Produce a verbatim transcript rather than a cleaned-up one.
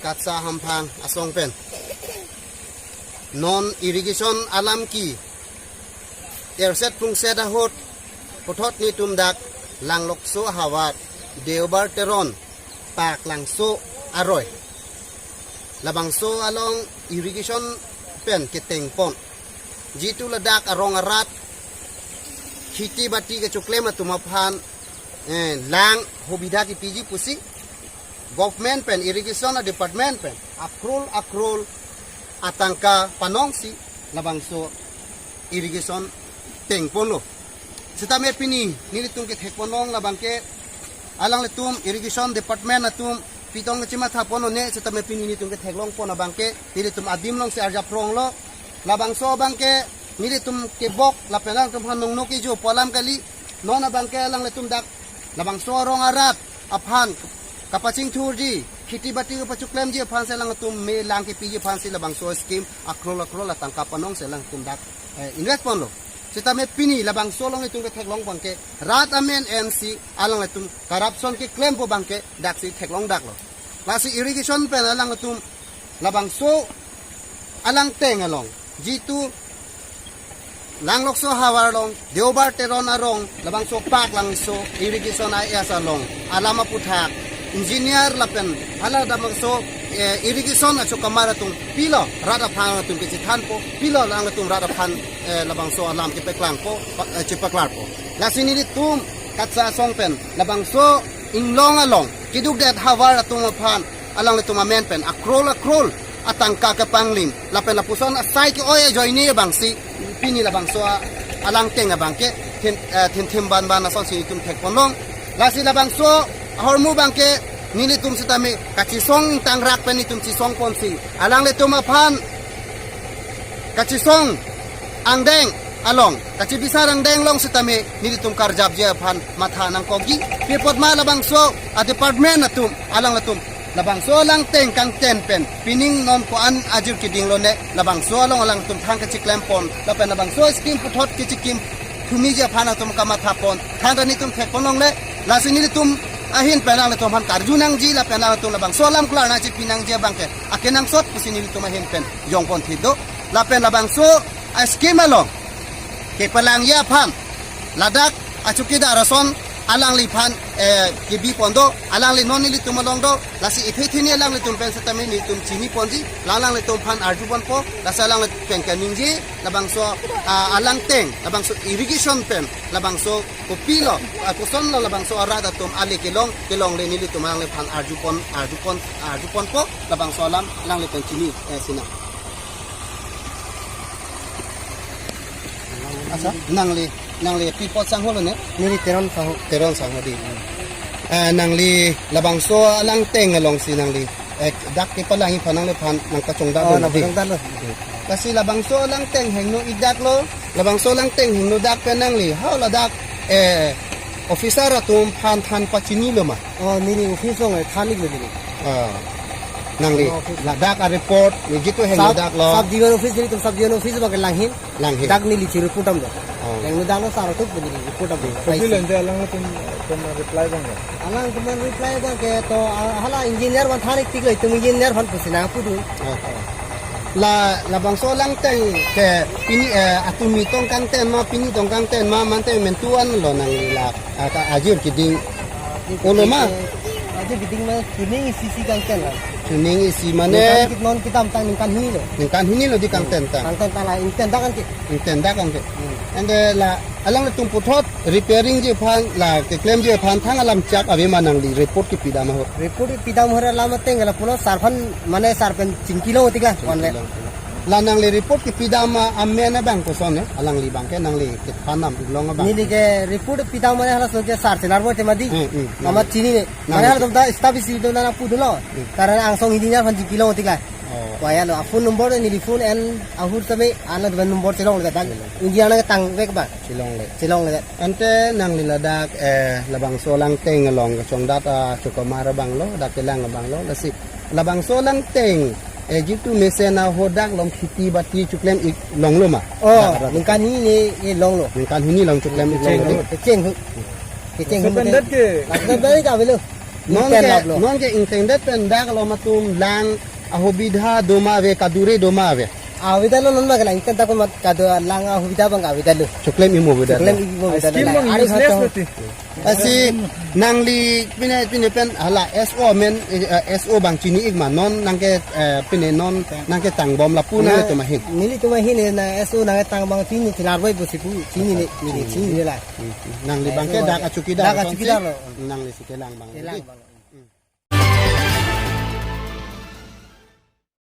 Katsa hamphang asong pen non irrigation alam ke erset pungset ahut puthot netum dak Langlokso ahavar Deobar Teron Park Langso aroi, labangso along irrigation pen ketengpon, jitu ladak arong arat kheti bati kechoklem atum aphan eh, lang hobidha kepiji pusi government pen, irrigation department pen akrol akrol atangka panongsi labangso irrigation tengponlo. Sitame pini nelitum kethekponlong labangke, alanglitum irrigation department atum pitong kachimathaponlo ne, sitame pini nelitum ketheklongpon abangke nelitum adim alongsi arjaphronglo. Labangso abangke nelitum kebok lapen alangtum aphan nongno kejo pu alam kali. Non abangke alanglitum dak labangso arong arat aphan kapachingthurji, kheti bati kapachoklemji aphansi alangtum me lang kepiji aphansi labangso scheme akrol akrol atangka panongsi alangtum dak eh, invest ponlo. Sitame pini labangso along itum ketheklong abangke rat amen ensi alanglitum corruption keklempo abangke daksi theklong daklo. Lasi irrigation pen alangtum labangso alangteng along, jitu Langlokso ahavar along, Deobar Teron arong, labangso Park Langso irrigation I S along alam aputhak engineer lapen hala labangso eh, irrigation achokamar atum pilo rat aphan atum kechethanpo, pilo alangtum rat aphan eh, labangso alam chepaklangpo, pa- eh, chepaklarpo. Lasi nelitum Katsa asong pen labangso inglong along keduk det ahavar atum aphan alanglitum amen pen akrol akrol atangka kepanglim lapen lapuson asai ke-oi ajoine abangsi pini labangso a- alangteng abangke thin eh, thin thim ban ban asonsi itum thekponlong. Lasi labangso ahormu abangke nelitum sitame kachisong tangrak pen itum chisongponsi alanglitum aphan kachisong angdeng along, kachibisar angdeng along sitame nelitum karjapji aphan matha nangkokji. Pi apot ma labangso a department atum alanglitum labangso alangteng kangten pen pining non ko-an ajir keding lone, labangso along alangtum thang kachiklempon lapen labangso scheme puthot kachikim thumiji aphan atum kamathapon thang ta nelitum thekponlongle. Lasi nelitum ahin pen alanglitum aphan karju nangji lapen alanglitum labangso alam klar nangchipi nangji abangke akenangsot pusi nelitum ahin pen jongpon thit do. Lapen labangso a scheme along kepalangji aphan ladak achokidar ason alangliphan eh, kebipon do, alangli non nelitum along do. Lasi iphe thini alanglitum pen sitame nelitum chiniponji, la alanglitum aphan arjuponpo. Lasi alanglitum pen kaningje labangso ah, alangteng, labangso irrigation pen labangso kopilo, ah, kosonlo labangso arat atum ale kelong kelongle nelitum alangliphan arjupon arjupon arjuponpo. Labangso alam alangli pen chini eh, sina. Asa, nangli, nangli pi apot sangho lone? Neli Teron sangho. Teron sangho di. Ah, nangli labangso alangteng alongsi nangli eh, dak kepalangji aphan nangliphan nangkachongdat Oh, lo nang di. Pachongdat lo. Lasi labangso alangteng hingno idak lo, labangso alangteng hingno dak pen nangli hao ladak eh, officer atum aphan than pachinilo ma? Oh, neli office along eh, than iklo neli. Ah, nangli Oh, office. Ladak a report ni jitu hingno Sub, dak lo. Sub D O office nelitum sub D O office abang langhin. Langhin. Dak neli chi report damlo. Oh. Hingno dak lo sar atum neli report damlo. Kopi lente alangtum pen reply abang lo? Alangtum pen reply abangke to ah, hala engineer aphan than iktik lo, itum engineer aphan pusi nangpu dun. Oh. La labangso alangteng ke pini eh, atumi tong kangten ma, pini tong kangten ma, mante mentuan lo nangli la ah, ta ajir keding. Olo ma? Ajir keding ma chuning isi isi kangten la. Chuning isi mane? Ningkan kit non kedamtang ningkan hini lo. Ningkan hini lo di kangtentang. Kangtentang la ingtentang kan kit. Ingtentang kan kit. Hmm. Ante la alanglitum puthot repairing ji aphan, la keklem ji aphan thang alam chak ave ma, nangli report kepidam ahut? Report kepidam ahut alam ateng la pulo sar aphan mane sar pen chingkilong tik la. Chingkilong. La nangli report kepidam amen abang koson ne? Alangli abangke nangli kethan nam ilong abang. Neli ke report pidam mane hala soke sar chenar bo tema di. Hmm, hmm, hmm. Amat chinine. Nangli mane hala ke- tum ta staff isi do nangpu dunlo. Hmm. Karena angsong hidi nya aphan chingkilong tik la. Oh. Waya lo, a phone number neli phone en ahur same, alang dua number chelongle dak. Chelong. Unji alang tangvek ba. Chelongle. Chelongle. Ante nangli ladak eh, labangso alangteng along kachongdat achokamar abang lo, dak kelang abang lo, lasi labangso alangteng eh, jitu mesen ahut dak along kheti bati choklem ik longlo ma? Oh, dak dak. Ningkan hini ne eh, longlo. Ningkan hini along choklem ik longlo. Kecheng hu. Kecheng hu. Kecheng hu. Sependet ke? Lapen dari ka belo. Non Ingten ke, laplo. Non ke ingtengdet pen dak alom atum lang ahubidha do ma ave, kadure do ma ave. Ahubidha lo non ma ke lang ingten ta ko mat kado lang ahubidha abang ahubidha lo. Choklem imo ahubidha. Choklem imo ahubidha. Scheme lang. Bang ari useless kacang lo ti. Lasi nangli pine pine pen hala S O amen, eh, S O abang chini-ik ma non nangke, eh, pine non nangketang bom lapu nang Nang, tum ahin. Nelitum ahin na S O nangketang abang chini chinar bai pusi pu chinine, nine chinine la. Hmm, hmm. Nangli abang ke dak achowkidar. Dak achowkidar lo. Nangli si kelang abang. Kelang abang.